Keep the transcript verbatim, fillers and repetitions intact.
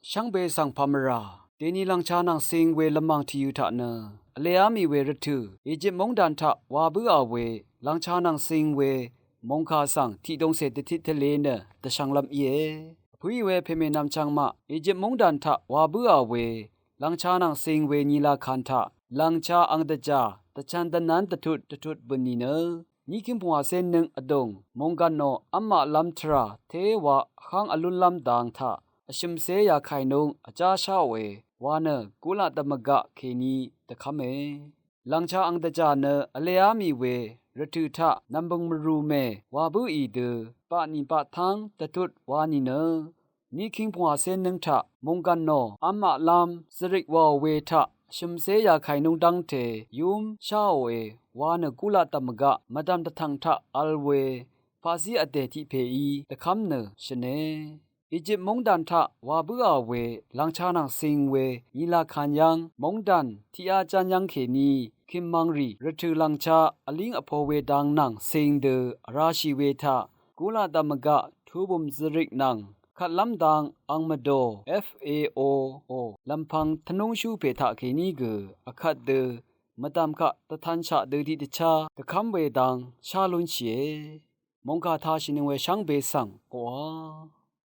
Shvngbe svng pàmvrà dèni lv̀ngcha nvng cing we lvmàng tìyø̄ taq nø vlēá mì we rvtø̀ Ejip móngdàn taq wa bǿà we lv̀ngcha nvng cing we mòngkà svng tiqdōngcè dvtit tvlē nø dvshvnglv́m íe. Vpǿì we pèmènvm chvngmaq Ejip móngdàn taq wa bǿà we lv̀ngcha nvng cing we nyilakàn taq lv̀ngcha ang dvjà dvchv̄n dvnv̄n dvtut dvtut bø̀n nìnø, níkíng pungwàcé nøng vdùng mònggv̀n nò v́m maqlv́m tvrà téwa vháng vlúnlv́m dang taq vshø̀mcé yakàì nung vjá sháòe wa nø gulaq dvmvgaq kèní dvkv́me. Lv̀ngcha ang dvjà nø vlēá mì we rvtø̀ taq nv̀mbø̀ng mvrù mè wa bǿì dø baqnì baqtv́ng dvtut wa nìnø, níkíng pungwàcé nøng taq mònggv̀n nò v́m maqlv́m zvrìk wàò we taq vshø̀mcé yakàì nung dv́ngte yúm sháòe wa nø gulaq dvmvgaq mvdv̀m dvtv̀ng taq vl we paqzí vdè tiq pèí dvkv́m nø shø̀ne. Ejip móngdàn taq wa bǿà we lv̀ngcha nvng cing we nyilakàn yv́ng móngdàn tiqá ján yv́ng kèní kìmmvngrì rvtø̀ lv̀ngcha vlíng vpo we dang nvng cing dø vrashì we taq gulaq dvmvgaq tubø̀m zvrìk nvng kvtlv́m dang ang mvdò F A O O lv̀mpv̄ng tvnúngshú pè taqkèní gø vkvt dø mvdv̀m kaq dvtanshaq dø tiqdvchá dvkv́m we dang shá lúnshìe. Mòngkà tāshìnøng we shvngbe svng oqà